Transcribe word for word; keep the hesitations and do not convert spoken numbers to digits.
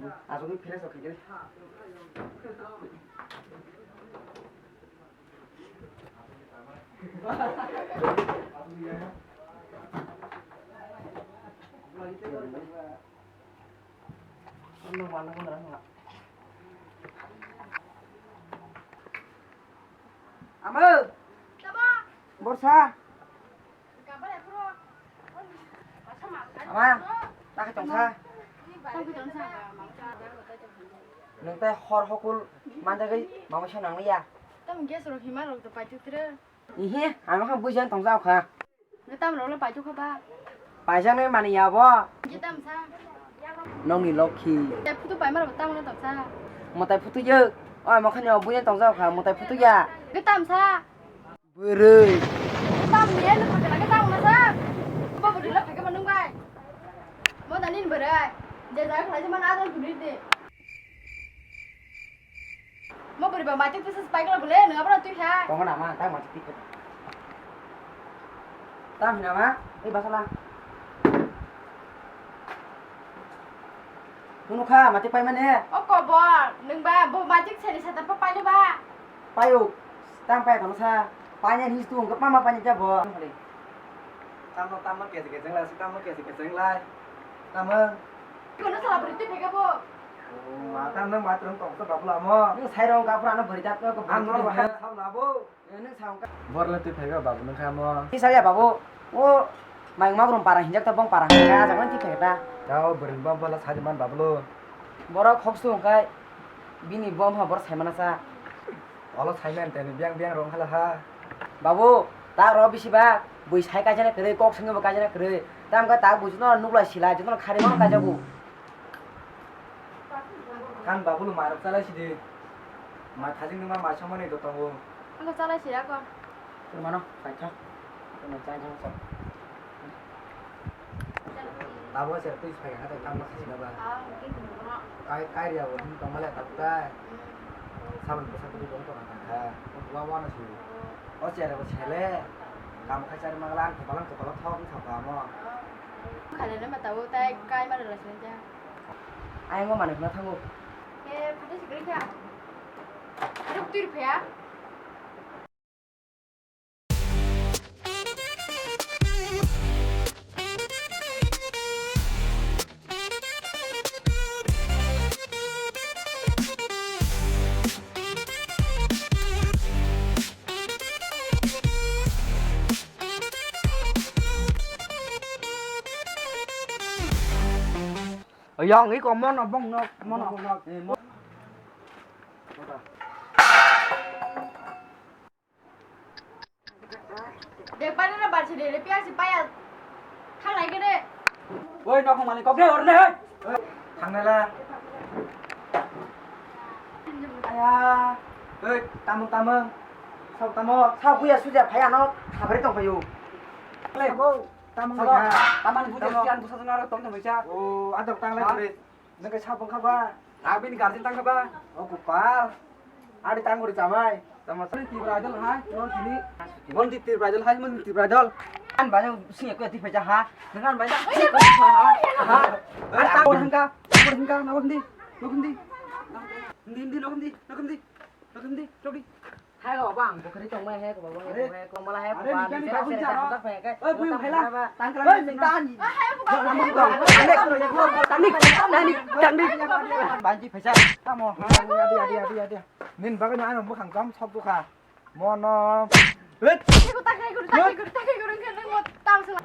Aswk khe fresh rok khaikhe. Amo. Borsa. Ama, ta khe tongsa. Nwng tai hor hokul manjagwi mama sa nang ya. Tamo gas rok hima rok to paithuk tre. Ihe, ama kha buijan tongsa kha. Nwng tamo rok le paithuk kha ba? Paijak nai mani ya bo. Je tam sa. Nongni lokhi. Tai phutu paima rok tamo na tongsa. Mwtai phutu yo. Oi, ama kha ni buijan tongsa kha, mwtai phutu ya. Je tam sa. Bwrwi. Tam ni en phaikhe lagi tam na sa. Bo bwrwi la phaikhe manung bai. Mo dani ni bwrwi. Je jaga khlai se man adon bwrwi de. Mo bwrwi ba mati tu sus paikla bole nang abra tu kha. Tongo na ma, tang mati tik. Tam hina ma, ei basala. Hunu kha, mati pai mane. O kobor, nung ba bo mati seni sata pa pai ba. Payo, tang pai tong sa. Paina his tu ungkap mama paina jabo. Tamo tamo kesi kesi lai, tamo kesi kesi lai. Tamo. Kono sala berhenti pega bo. Oh, mata nang matrum tong sa babu lamo. Nung sai rong kapra no beri tat ko. Ang no bahai sam labo. Nung sa ungkap. Bor le tu pega babu nung kamo. Ki saya babu. O mai magrum para hinjak ta bong para hinjak ta jangan ti pega ta. Kau berin bom bala sadi man babu lo. Borok hoksu hwnkhe bini bom ha borok saimana sa. Olo saimani tani biyang biyang rong hala ha. Babu, tak rw bisi ba, bui sai kaijana kwrwi, kok swngwi bo kaijana kwrwi. Tamo khe tak bui jotono nukla sila, jotono khari mano kaijago. Kan babu lo marok chalai sidi. Ma thajing numa ma somani do tongo. Ang chalai sila ko. Mano, kaisa. Mano, chai thang sa. Abo se twi sai ha tang ma khasi na ba. Kai, kai ria bo hin tong male ta ta. Sabon bwsa twi tong tong ta kha. Wa wa na si. O chere bo chele. Kam khai chari ma lang ko balang ko balang thok thok ka mo. Khale na ma ta o tai kai ma la sin ja. Ai mo mane na thango. E phate sikri kha. Ruk tir phaya. Yang iko mono bong nok mono. Bebani na barsi de, piya si paya. Thanglai kene. Oi, nok mani kok de orne, oi. Thangnala. Aya. Oi, tamung tamung. Sok tamung. Sok buya suja phai ano khabri tong phayu. Le bo. Tamung. Tamung buja. Tamung. Sian busa jona tong tong buja. O, adok tanglai kore. Nang khe sabong kha ba? Abini guardian tang kha ba? O kupal. Ari tang guri chamai. Tamo sini Tripura Idol hai, mon sini. Mon di Tripura Idol hai, mon di Tripura Idol. An ba jang sing aku ti phaja ha. Nang an ba jang. Ha. Ari tang guri hangka, tang guri hangka, nokon di, nokon di. Di, di, nokon di, nokon di. Nokon di, chok di. Hai ko bang, bukhari tong mai hai ko bang, hai ko bang, hai ko mala hai ko bang. Are, ni kan ni babu jaro. Oi, buyu hai la. Tang kala ni tang. Tang ni, tang ni, tang ni. Banji phaisa. Tamo. Adi, adi, adi, adi, adi. Nin bagwi no ano bukhang kam sok bukha. Mono. Hit. Hai ko takai guru, takai guru, takai guru, kan mo tang sala.